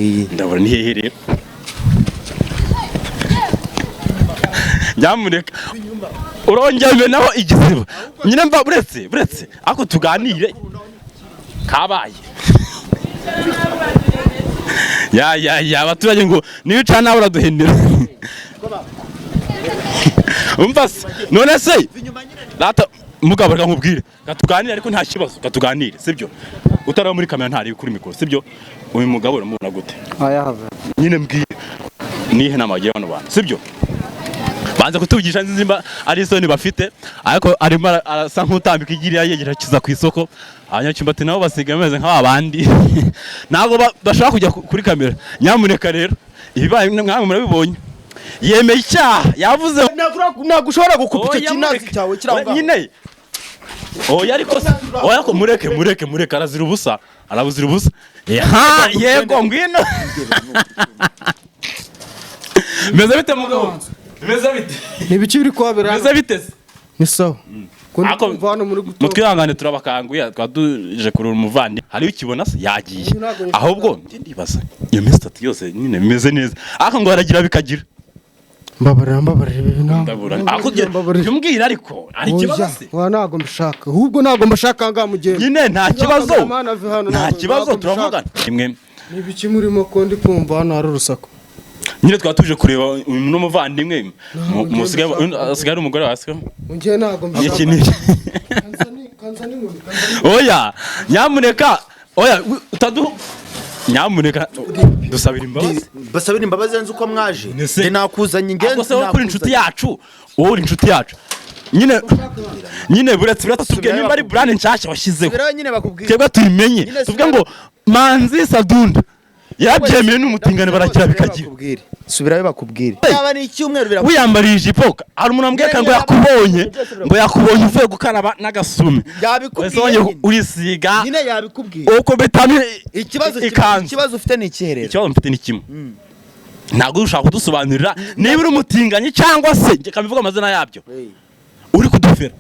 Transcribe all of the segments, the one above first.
Ndabona ni hehe rero? Nyamuneka urongera naho igiziba nyine mva buretse ariko tuganire kabaye. Ya ya ya, abaturage ngo niba ucana nawe uraduhenera. Umva se, none se rata mugabo, reka nkubwire, katuganire ariko nta kibazo, katuganire sibyo? Utaraba muri kamera ntari kuri mikoro sibyo? Uyu mugabo uramubona gute? Ayahava. Nyine mbwire nihe nama wagira bano bantu sibyo? Banza kutuvugisha nimba ari isoni bafite, ariko arimo arasa nk'utambika igiriya yegereza ku isoko. Abanyacyumbati nabo basigaye bameze nk'aba bandi, ntabwo bashaka kujya kuri kamera. Nyamuneka rero ibibaye mwamwe murabibonye, yemeye icyaha yavuze. Ntabwo ushobora gukupa icyo Oya, kinazi mureke. cyawe kiri aho ngaho. Nyine oya, ariko se oya ko mureke mureke mureke, arazira ubusa, arabuzira ubusa. Ha, yego ngwino. Meze bite mugabo? Meze bite? Ni ibiki biri kuhabera hano? Meze bite se? Ni sawa. Ko ndi Ako- kumva hano muri gutoka. Mutwihangane turabakanguye, twaduje kurura umuvandi. Hariyo ukibona se yagiye. Ntabwo nshaka. Ahubwo njye ndibaza iyo minsi itatu yose nyine bimeze neza, ariko ngo haragira bikagira. Mbabarira, mbabarira ibi ntabwo. Ndabura ako Mbabarira. umbwira, ariko hari ikibazo Oya, se? oya, ntabwo mbishaka. Ahubwo ntabwo mbashaka aha ngaha mugenda. Nyine nta kibazo. Kameramani ave hano, Nta ntabwo- kibazo, ntabwo turavugana imwe. Ni ibiki murimo ko ndi kumva hano hari urusaku? Nyine twaba tuje kureba uyu n'umuvandimwe. Ntabwo Musigaye asigaye ari umugore wawe siko? Njye ntabwo mbishaka. Iki ni Kanzani inkoni, kanzani. Oya nyamuneka, oya utaduha, nyamuneka dusabira imbabazi. Basabira imbabazi nzi uko mwaje. Nese- Njye nakuzanye ingenzi. Ahubwo se wowe kuri inshuti yacu, wowe uri inshuti yacu nyine. Nyine buretse tubwiye nimba ari brand nshyashya washyizeho. Subirayo nyine bakubwira. Twebwe tubimenye. Nyine Tuvuge ngo Manzi Sadunda yarabyemeye n'umutingano baragira bikagira. Bakubwire. Subirayo bakubwire. Yaba ni icyumweru birakubwira. Wiyambariye ijipo, hari umuntu wambwiye ngo yakubonye, ngo yakubonye uvuye gukaraba n'agasume. Yabikubwiye Wese wongeye nyine. urisiga. Nyine yabikubwiye. Uko betami Ikibazo ikanzu. ikibazo ufite ni ikihe rero? Ikibazo mfite ni kimwe, ntabwo ushaka kudusobanurira niba uri umutinganyi cyangwa se njye kabivuga amazina yabyo uri kudufera.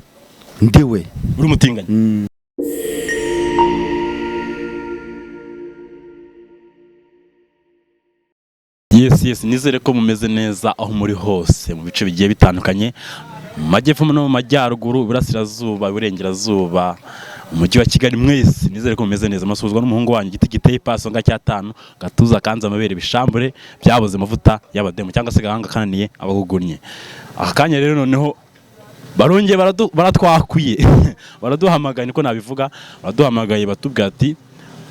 Ndiwe. Uri umutinganyi? Yes yes, nizere ko mumeze neza aho muri hose mu bice bigiye bitandukanye, mu majyepfo no mu majyaruguru, iburasirazuba, iburengerazuba, umujyi wa Kigali, mwese nizere ko mumeze neza. Masuhuzwa n'umuhungu wanyu igiti giteye ipaso nga cyatanu gatuza kanze amabere bishambure byabuze amavuta y'abademu cyangwa se gahanga kananiye abagugunnye. Aka kanya rero noneho barongeye baratwakwiye, baraduhamagaye, niko nabivuga, baraduhamagaye batubwira ati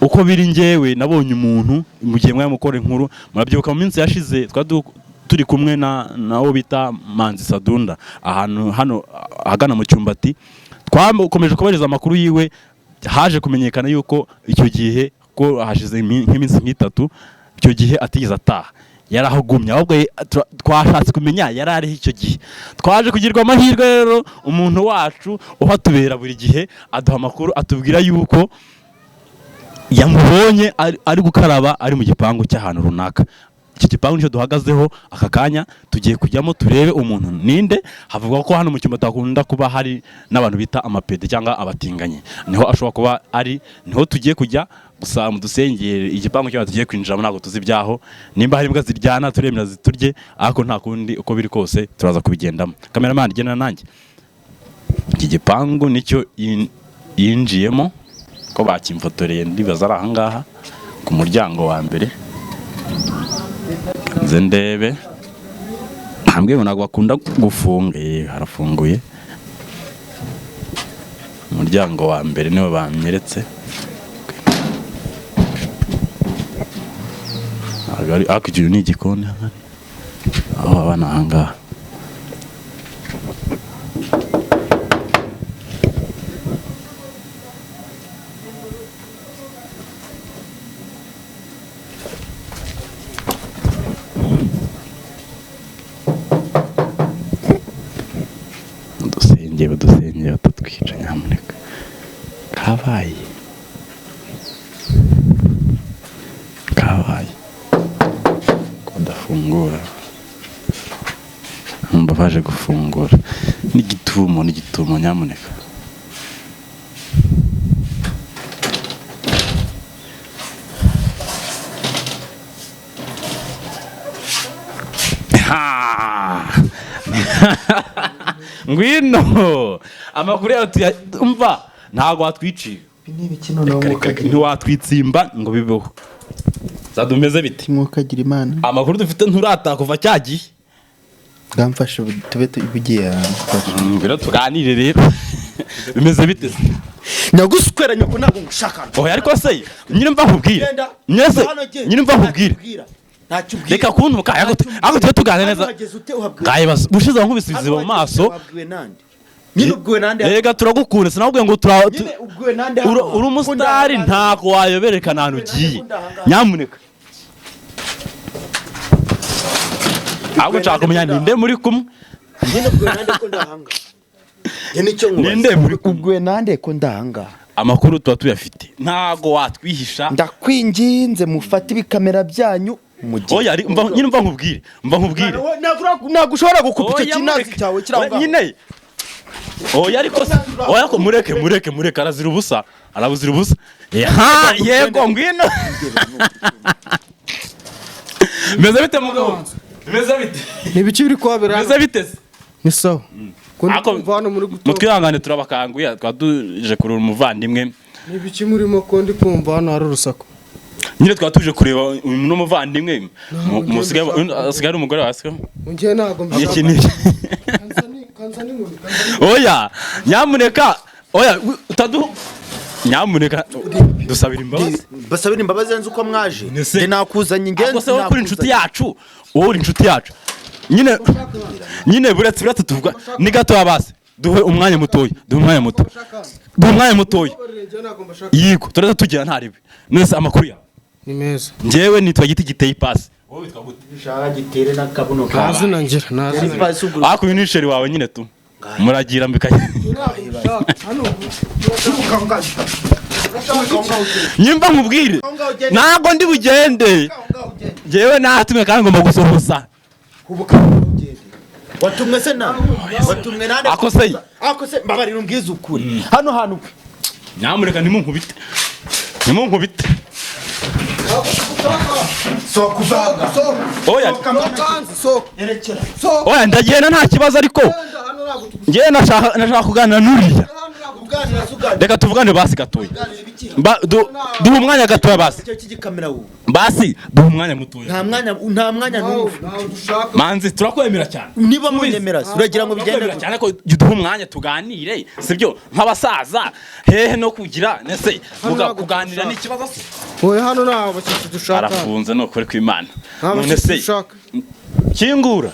uko biri njyewe nabonye umuntu mu gihe mwari mukora inkuru. Murabyibuka mu minsi yashize twari turi kumwe na nawo bita Manzi Sadunda ahantu hano ahagana mu Cyumbati, twakomeje kubariza amakuru yiwe. Haje kumenyekana yuko icyo gihe ko hashize nk'iminsi nk'itatu icyo gihe atigeze ataha, yarahagumye. Ahubwo twashatse kumenya yari ariho icyo gihe. Twaje kugirwa amahirwe rero, umuntu wacu uhatubera buri gihe aduha amakuru, atubwira yuko yamubonye ari gukaraba ari mu gipangu cy'ahantu runaka. Iki gipangu nicyo duhagazeho aka kanya, tugiye kujyamo turebe umuntu ninde. Havugwa ko hano mu cyumba hakunda kuba hari n'abantu bita amapede cyangwa abatinganyi, niho ashobora kuba ari, niho tugiye kujya. Gusa mu dusengere, igipangu cy'ahantu tugiye kwinjiramo ntabwo tuzi ibyaho, nimba hari imbwa ziryana turemera ziturye, ariko nta kundi uko biri kose turaza kubigendamo. Kameramani genda nanjye. Iki gipangu nicyo yinjiyemo ko bakimfotoreye, ndibaza ari ahangaha ku muryango wa mbere. Nze ndebe, ntambwe ngo ntabwo bakunda gufunga. Harafunguye, umuryango wa mbere niwo bamweretse. Ntabwo ari ariko icyo ni igikoni ahari aho abana ahangaha. Udusenge udusenge batatwica nyamuneka, kabaye kabaye kudafungura, numva baje gufungura n'igitumo n'igitumo nyamuneka. Ha! Ngwino, amakuru yawe umva, ntabwo watwiciye. Ibi ni ibiki noneho? Reka, reka, ntiwatwitsimba ngo bibeho. Zadumeze bite? Mwokagira Imana. Amakuru dufite, nturataha kuva cyagiye. Bwamfashe tube tugiye ahantu. Ngwino tuganire rero. Bimeze bite se? Nyaguswera nyoko, ntabwo ngushaka. Oya, ariko se nyine mva nkubwire. Genda. Nyine se Hano genda. nyine mva nkubwire. Ntacyo ubwira. Reka kuntuka, ariko tujye tuganira neza. Hano ute uhabwiwe? Ngaye bas bushize nkubise ibiziba mu maso. Wabwiwe nande nyine? Ubwiwe nande? Rega turagukunda, sinakubwiye ngo tura Nyine ubwiwe nande hano? Uri umusitari, ntabwo wayoberekana ahantu ugiye. Nyamuneka, ahubwo nshaka kumenya ninde muri kumwe. Nyine ubwiwe nande ko ndahanga? Njye nicyo nkubaza. Ninde muri kumwe? Ubwiwe nande ko ndahanga? Amakuru tuba tuyafite, ntabwo watwihisha. Ndakwinginze, mufate ibikamera byanyu mujye. Oya, nyine mva nkubwire, mva nkubwire. Ntabwo ushobora gukupa icyo Oya, kinazi mureke. cyawe kiri aho Oya, ngaho. nyine oya, ariko se oya, ko mureke, mureke, mureke, arazira ubusa, arabuzira ubusa. Ha, yego, ngwino. Bimeze bite mugabo? Bimeze bite? Ni ibiki biri kuhabera hano? Bimeze bite se? Ni sawa. Ko ndi Ako- kumva hano muri guto. Mutwihangane, turabakanguye, twaba tuje kureba umuvandimwe. Ni ibiki murimo ko ndi kumva hano hari urusaku? Nyine twaba tuje kureba uyu n'umuvandimwe. Ntabwo Asigaye ari umugore wawe, siko? Njye ntabwo Iki mbishaka. ni Kanzani inkoni, kanzani. Oya, nyamuneka, oya, utadu, nyamuneka dusabira imbabazi. Basabira imbabazi nzi uko mwaje. Nese- Njye nakuzanye ingenzi. Ahubwo se wowe kuri inshuti yacu, wowe uri inshuti yacu nyine. Nyine buretse, buretse tuvuga ni gatoya basi. Duhe umwanya mutoya, duhe umwanya muto, duhe umwanya mutoya. Njye ntabwo mbashaka. Yego, turetse tugira ntaribe nese. Amakuru yawe? Ni meza. Njyewe nitwa Giti Giteye Ipasi. Wowe witwa gute? Ushaka gitere n'akabuno. Nta zina ngira, nta zina. Ariko uyu ni chéri wawe nyine tu, muragira mbikanye. Ntabwo mbishaka. Hano Nyimba nkubwire, ntabwo ndi bugende njyewe, natumwe kandi ngomba gusohoza. Watumwe se nande? Watumwe nande? Ako se- Ako se mbabarira, umbwize ukuri, hano hantu Nyamuneka ntimunkubite, ntimunkubite. Sohoka uvanga. Oya. Hanze, sohoka. Erekera. Sohoka. Oya, ndagenda nta kibazo, ariko Hano ntabwo tugushaka. njyewe nashaka kuganira n'uriya. Hano ntabwo Uganira se uganira? Reka tuvugane basi gatoya. Uganira ibiki? Duhe umwanya gatoya basi. Icyo cy'igikamera wowe. Basi duhe umwanya mutoya. Nta mwanya, nta mwanya n'umwe. Ntabwo dushaka. Manzi, turakwemera cyane. Niba munyemera se uragira ngo bigende Turakwemera gute? cyane ko duhe umwanya tuganire, sibyo? Nk'abasaza hehe no kugira nese muga Ntabwo kuganira dushaka. ni ikibazo se? Oya, hano nta bashyitsi dushaka. Arafunze, ni ukuri kw'Imana. Nta None bashyitsi se dushaka. kingura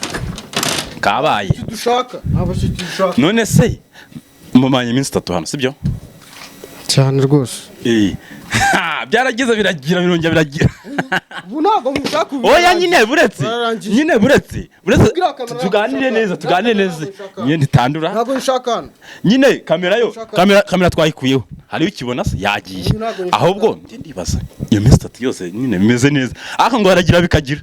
kabaye. Dushaka. Nta bashyitsi dushaka. None se mumanye iminsi 3 hano, sibyo? Cyane rwose. Eh. Ha, byaragize biragira, birongera biragira. Ubu ntabwo mushaka ubu. Oya nyine buretse. Bararangiye. Nyine buretse, buretse Bwira kamera tuganire ntabwo neza, nshaka. tuganire neza. Ntabwo nshaka. Nyine ntitandura. Ntabwo nshaka hano. Nyine kamera yo Nshaka. Kamera twayikuyeho, hariho ikibona se yagiye. Uyu ntabwo nshaka. Ahubwo njye ndibaza, iyo minsi 3 yose nyine bimeze neza, ariko ngo haragira bikagira.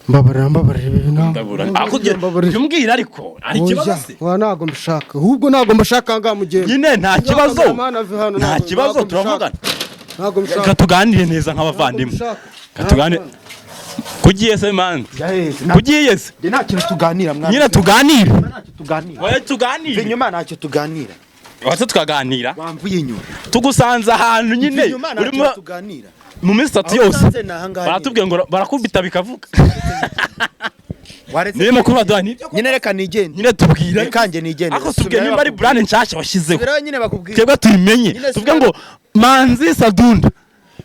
Mbabarira, mbabarira, ibi ntabwo. Ndabura ako Mbabarira. mbwira, ariko hari ikibazo se? Oya, ntabwo mbishaka. Ahubwo ntabwo mbashaka ngaha mugenda. Nyine nta kibazo. Kameramani ave hano, Nta ntabwo- kibazo, ntabwo turavugana. Ntabwo mbishaka. Reka tuganire neza nk'abavandimwe. Ntabwo mbishaka. Reka tuganire. Kugiye se man? Yaheze. Kugiye se? Njye nta kintu tuganira mwana. Nyine tuganire. Ntacyo tuganira. Oya, tuganire. Inyuma ntacyo tuganira. Waze tukaganira. Wamvuye inyuma. Tugusanze ahantu nyine Inyuma nta urimo kintu tuganira. mu minsi 3 Aho yose. usanze ni ahangaha nyine. Baratubwiye ngo barakubita bikavuga. Waretse Niyo makuru baduha nibyo. Nyine reka nigende. Nyine tubwire. Reka njye nigende. Ariko tubwiye nimba ari brand nshyashya washyizeho. Subirayo nyine bakubwira. Twebwe tubimenye. Nyine Tuvuge ngo Manzi Sadunda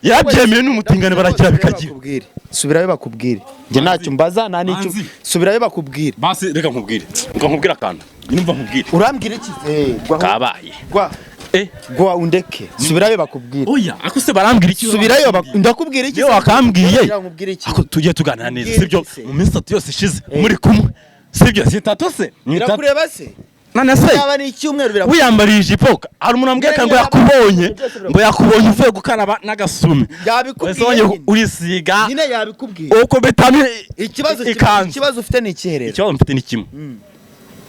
yarabyemeye n'umutingano, baragira bikagira. Bakubwire. Subirayo bakubwire. Njye ntacyo mbaza, nta n'icyo. Manzi. Subirayo bakubwire. Basi reka nkubwire. Reka nkubwire akantu. Nyine umva nkubwire. Urambwira iki? Eh, gwa Kabaye. gwa Eh, gwa undeke. Subirayo bakubwire. Oya, ako se barambwira iki? Subirayo ndakubwira iki? Niyo wakambwiye. Ndagira nkubwire iki? Ako tugiye tuganira neza, Mbwira sibyo? iki se? Mu minsi 3 yose ishize muri kumwe. Sibyo? Si itatu se? Ni itatu. Birakureba se? None se Yaba ni icyumweru birakureba. wiyambariye ijipo, hari umuntu wambwiye ngo yakubonye, ngo yakubonye uvuye gukaraba n'agasume. Yabikubwiye Wese wongeye nyine. urisiga Nyine yabikubwiye. ukubitamo Ikibazo ikanzu. Ikibazo ufite ni ikihe rero? Ikibazo mfite ni kimwe: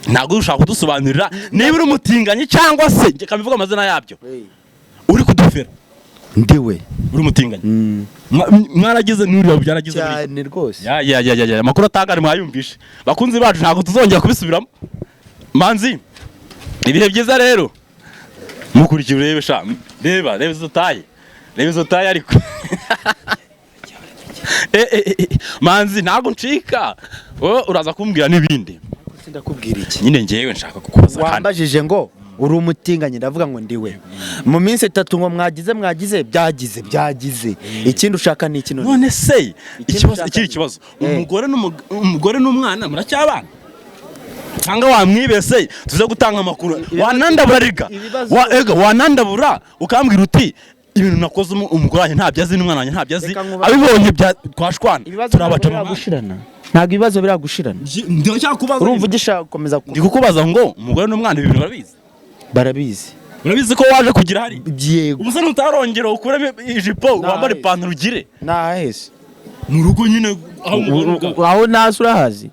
ntabwo ushaka kudusobanurira niba uri umutinganyi cyangwa se, reka mbivuge amazina yabyo, uri kudufera. Ndiwe. Uri umutinganyi? Mwaragize n'uriya byaragize buriya. Cyane rwose. Ya ya ya ya ya, amakuru atangari mwayumvishe, bakunzi bacu, ntabwo tuzongera kubisubiramo. Manzi, ibihe byiza rero, mukurikira urebe sha, reba reba izo taye, reba izo taye ariko. Manzi, ntabwo ncika, wowe uraza kumbwira n'ibindi. Ndakubwira iki? Nyine ngewe nshaka kukubaza kandi. Wambajije ngo uri umutinganyi, ndavuga ngo ndiwe. Mu minsi 3 ngo mwagize mwagize byagize byagize, ikindi ushaka ni iki none? None se Ikindi ikibazo ushaka ikiri ni- kibazo, umugore n'umwana muracyabana cyangwa wamwibese? Tuze gutanga amakuru, wanandabura riga. Ibibazo- Ega wanandabura ukambwira uti ibintu nakoze umugore wanjye ntabyo azi n'umwana wanjye ntabyo azi. Reka nkubaze. Abibonye bya twashwana. Ibibazo Turabaca ntabwo mu biragushirana, ntabwo ibibazo biragushirana. Ndacyakubaza. Urumva ugishaka gukomeza Ndi kukubaza ngo umugore n'umwana ibi bintu barabizi? Barabizi. Urabizi ko waje kugira hari? Yego. Ubusa nutarongera ukuremo ijipo wambare ipantaro ugire Nahese? Mu rugo nyine aho umugore Aho nazi urahazi?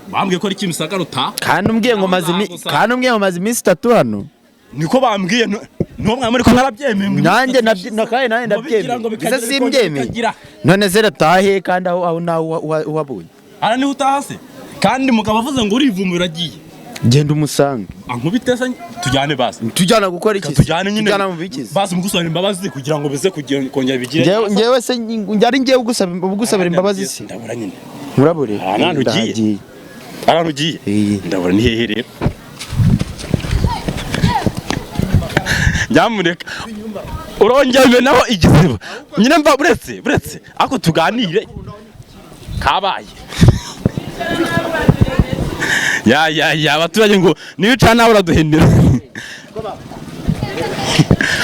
Bambwiye ko ari Kimisagara utaha. Kandi umbwiye ngo maze Ntabwo kandi umbwiye ngo maze iminsi 3 hano. Niko bambwiye, nuwo mwari muri ko narabyemeye ngo Nanjye iminsi nabyo nakaye nanjye ngo bigira ngo ndabyemeye biza bikagira bikongera simbyemeye. bikagira. None se ratahe kandi aho nawe uhabonye? Ara niho utaha se kandi mugabo avuze ngo urivumbura uragiye. Genda umusange. Ankubite se? Tujyane basi. Tujyana gukora iki se? Tujyane nyine. Tujyana mu bikizi? Basi mugusabira imbabazi kugira ngo bize kongera bigire. Njyewe se njyari ngewe ugusabira imbabazi se? Ndabura nyine. Nkurabure? Ah, nta ntugiye. Ndahagiye. Ahantu ugiye? Eh. Ndabura ni hehe rero? Nyamuneka urongera umenaho igiziba nyine mva buretse buretse ariko tuganire kabaye. Ya ya ya, abaturage ngo niba ucana nawe uraduhindura.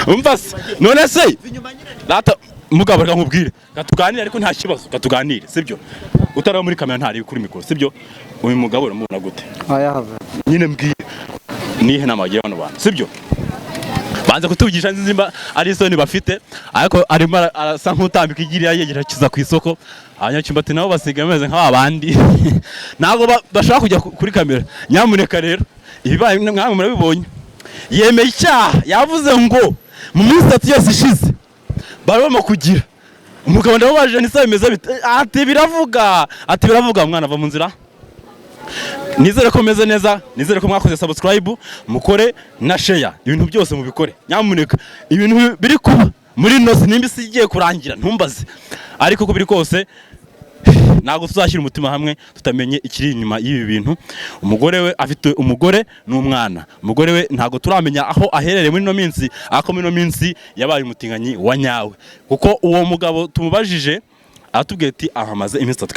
Umva se, none se rata mugabo, reka nkubwire, katuganire ariko nta kibazo, katuganire sibyo? Utaraba muri kamera, ntari kuri mikoro, sibyo? Uyu mugabo uramubona gute? Ayahava. Nyine mbwiye nihe nama wagira bano bantu, sibyo? Banza kutuvugisha nzi nimba ari isoni bafite, ariko arimo arasa nk'utambika igiriya yegereza ku isoko. Abanyacyumbati nabo basigaye bameze nk'aba bandi, ntabwo bashaka kujya kuri kamera. Nyamuneka rero, ibibaye mwamwe murabibonye, yemeye icyaha, yavuze ngo mu minsi 3 yose ishize bari barimo kugira umugabo. Ndamubajije nisa bimeze bite, ati biravuga, ati biravuga. Mwana ava mu nzira. Nizere ko meze neza, nizere ko mwakoze subscribe, mukore na share, ibintu byose mubikore nyamuneka. Ibintu biri kuba muri ino si nimba isi igiye kurangira ntumbaze, ariko uko biri kose ntabwo tuzashyira umutima hamwe tutamenye ikiri inyuma y'ibi bintu. Umugore we afite umugore n'umwana, umugore we ntabwo turamenya aho aherereye muri ino minsi, ariko muri ino minsi yabaye umutinganyi wa nyawe, kuko uwo mugabo tumubajije aratubwiye ati ahamaze iminsi 3.